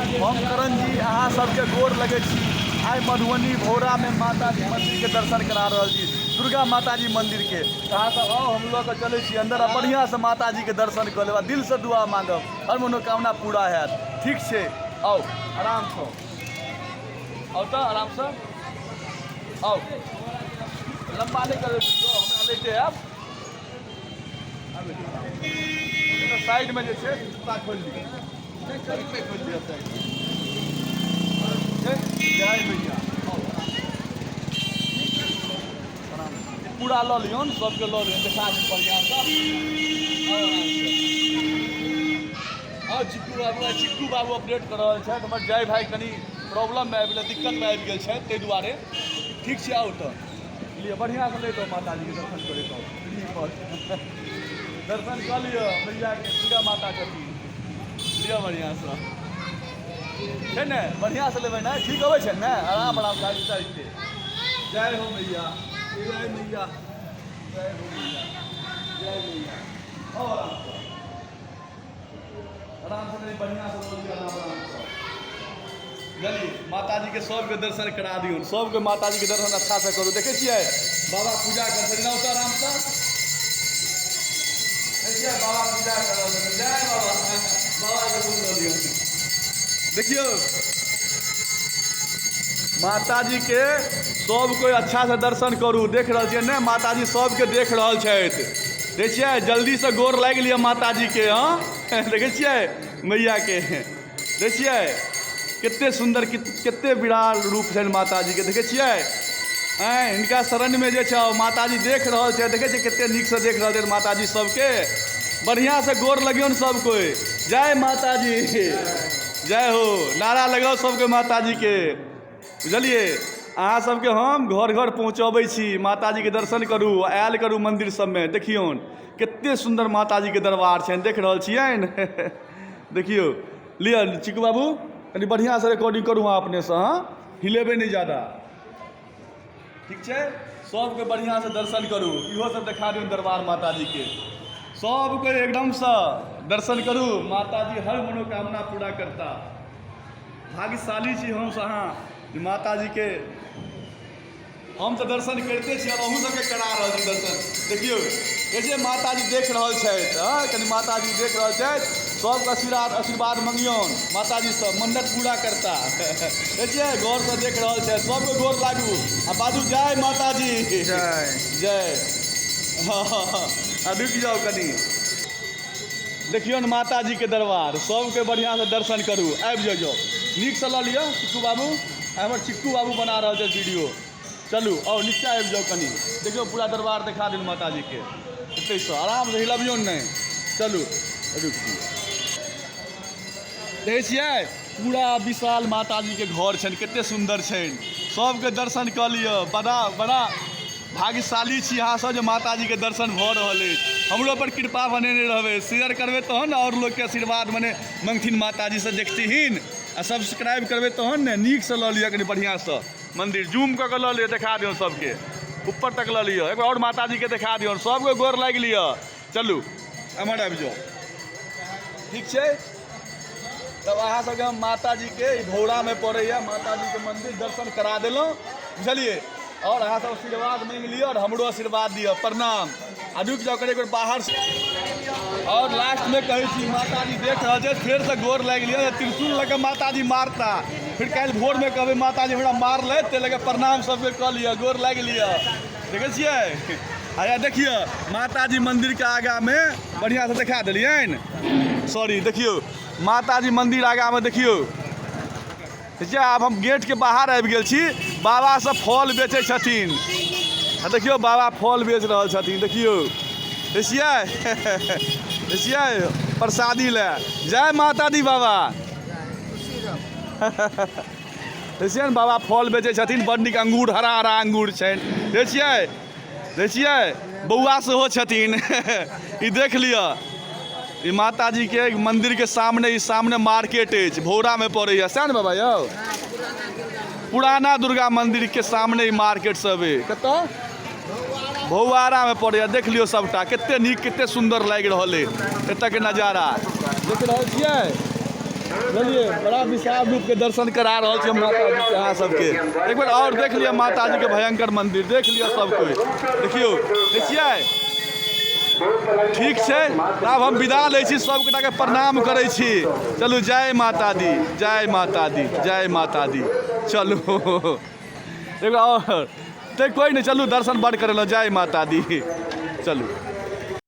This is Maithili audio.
हम करण जी अहाँ सबके गोर लगै छी। आइ मधुबनी भौरामे माताजी मन्दिरके दर्शन करा रहल छी, दुर्गा माताजी मन्दिरके। तऽ अहाँ सब आउ, हम लऽ कऽ चलै छी अन्दर आ बढ़िआँसँ माताजीके दर्शन कऽ लेब आ दिलसँ दुआ माँगब, हर मनोकामना पूरा हैत। ठीक छै, आउ आरामसँ आउ, तऽ आरामसँ आउ, लम्बा नहि करबै वीडियो, हमरा लैते आयब। साइडमे जे छै जूता खोलि लिअ, खोलि लिअ साइड। जय भैया, पूरा लऽ लियौन, सबके लऽ लियौन, देखा दियौन बढ़िआँसँ। आओर चिक्कू बाबू, आइ चिक्कू बाबू अपडेट कऽ रहल छथि। हमर जय भाइ कनि प्रॉब्लममे आबि गेलै, दिक्कतमे आबि गेल छथि, ताहि दुआरे। ठीक छै, आउ तऽ लिअ, बढ़िआँसँ लैत आउ, माताजीके दर्शन करैत आउ, पर दर्शन कऽ लिअ मैयाके, दुर्गा माता छथिन। लिअ बढ़िआँसँ, छै ने? बढ़िआँसँ लेबै ने? ठीक अबै छै ने? आराम आराम साइड साइडके। जय हो मैया, जय मैया, जय हो मैया, जय मैया। आउ आरामसँ, आरामसँ कनि बढ़िआँसँ लऽ लिअ, आराम आरामसँ। बुझलियै? माताजीके सबके दर्शन करा दियौ, सबके माताजीके दर्शन अच्छासँ करू। देखै छियै बाबा पूजा करै छथिन, तऽ आरामसँ देखै छियै बाबा पूजा कर रहल छथिन। जय बाबा, बाबाके गोर लऽ लियौ। देखियौ माताजीके सब कोइ अच्छासँ दर्शन करू। देख रहल छियै ने, माताजी सबके देख रहल छथि। देखै छियै? जल्दीसँ गोर लागि लिअ माताजीके। हँ, देखै छियै मैयाके? देखै छियै कते सुन्दर, कते विराट रूप छनि माताजीके? देखै छियै? आँय, हिनका शरणमे जे छै माताजी देख रहल छै। देखै छियै कते नीकसँ देख रहल छथि माताजी सबके? बढ़िआँसँ गोर लगियौन सब कोइ। जय माताजी, जय हो, नारा लगाउ सबके माताजीके। बुझलियै? अहाँ सबके हम घर घर पहुँचबै छी, माताजीके दर्शन करू, आयल करू मन्दिर सबमे। देखियौन कते सुन्दर माताजीके दरबार छनि, देख रहल छियनि? देखियौ, लिअ चिकू बाबू, कनि बढ़िआँसँ रिकॉर्डिंग करू अहाँ अपनेसँ। हँ, हिलेबै नहि जादा, ठीक छै? सबके बढ़िआँसँ दर्शन करू, इहो सब देखा दियौन दरबार माताजीके। सबके एकदमसँ दर्शन करू, माताजी हर मनोकामना पूरा करता। भाग्यशाली छी हमसब अहाँ जे माताजीके हम तऽ दर्शन करिते छी, आब अहूँ सबके करा रहल छी दर्शन। देखियौ, देखै छियै माताजी देख रहल छथि? हँ, कनि माताजी देख रहल छथि। सबके आशीर्वाद, आशीर्वाद मंगियौन माताजीसँ, मन्नत पूरा करता। देखै छियै, गौरसँ देख रहल छथि। सबके गोर लागू आ बाजू जय माताजी, जय जय। हँ, आ रुकि जाउ कनि, देखियौ ने माताजीके दरबार, सबके बढ़िआँसँ दर्शन करू। आबि जाउ, जाउ, नीकसँ लऽ लिअ चिक्कू बाबू। हमर चिक्कू बाबू बना रहल छै वीडियो। चलू, आउ नीचा आबि जाउ कनि। देखियौ, पूरा दरबार देखा दियौ माताजीके एतहिसँ, आरामसँ, हिलबियौ नहि। चलू, रुकि। देखै छियै पूरा विशाल माताजीके घर छनि, कते सुन्दर छनि। सबके दर्शन कऽ लिअ। बड़ा बड़ा भाग्यशाली छी अहाँ सब जे माताजीके दर्शन भऽ रहल अछि। हमरो पर कृपा बनेने रहबै, शेयर करबै तहन ने आओर लोकके आशीर्वाद मने मङ्गथिन माताजीसँ, देखथिन आ सब्सक्राइब करबै तहन ने। नीकसँ लऽ लिअ, कनि बढ़िआँसँ मन्दिर जूम कऽ कऽ लऽ लिअ, देखा दियौ सबके, ऊपर तक लऽ लिअ। एक आओर माताजीके देखा दियौ, सबके गोर लागि लिअ। चलू, एम्हर आबि जाउ। ठीक छै, तब अहाँ सबके हम माताजीके, ई भौरामे पड़ैए माताजीके मन्दिर, दर्शन करा देलहुँ, बुझलियै? आओर अहाँ सब आशीर्वाद माँगि लिअ आओर हमरो आशीर्वाद दिअ। प्रणाम। आ रुकि जाउ कनि, एक बेर बाहर आओर लास्टमे कहै छी, माताजी देख रहल छै, फेरसँ गोर लागि लिअ। त्रिशूल लऽ कऽ माताजी मारता, फिर काल्हि भोरमे कहबै माताजी हमरा मारलथि, ताहि लऽ कऽ प्रणाम सबके कऽ लिअ, गोर लागि लिअ। देखै छियै? आया देखियौ माताजी मन्दिरके आगाँमे, बढ़िआँसँ देखा देलियनि। सॉरी, देखियौ माताजी मन्दिर आगाँमे, देखियौ। देखियौ, आब हम गेटके बाहर आबि गेल छी। बाबा सब फल बेचै छथिन आ देखियौ बाबा फल बेच रहल छथिन। देखियौ, देखियै, देखियै प्रसादी लए। जय माता दी बाबा। देखियै ने, बाबा फल बेचै छथिन, बड़ नीक अंगूर, हरा हरा अंगूर छनि। देखियै, देखियै, बौआ सेहो छथिन। ई देख लिअ, ई माताजी के मंदिर के सामने, ई सामने मार्केट अछि, भौरा में पड़ैया, सएह ने बाबा यौ? पुराना दुर्गा मंदिर के सामने ई मार्केट सब अइ। कतऽ? भौआरा में पड़ैया। देख लियौ सबटा कते नीक, कते सुन्दर लागि रहल अइ एतऽ के नजारा। देख रहल छियै? बुझलियै, बड़ा विशाल रूपके दर्शन करा रहल छी हम माताजीके अहाँ सबके। एक बेर आओर देख लिअ माताजीके भयंकर मंदिर, देख लिअ सब कोइ। देखियौ, देखियै, ठीक छै। आब हम विदा लै छी, सबगोटाके प्रणाम करै छी। चलू, जय माता दी, जय माता दी, जय माता दी। चलू, एगो आओर तऽ कोइ नहि। चलू, दर्शन बड्ड करेलहुँ। जय माता दी। चलू।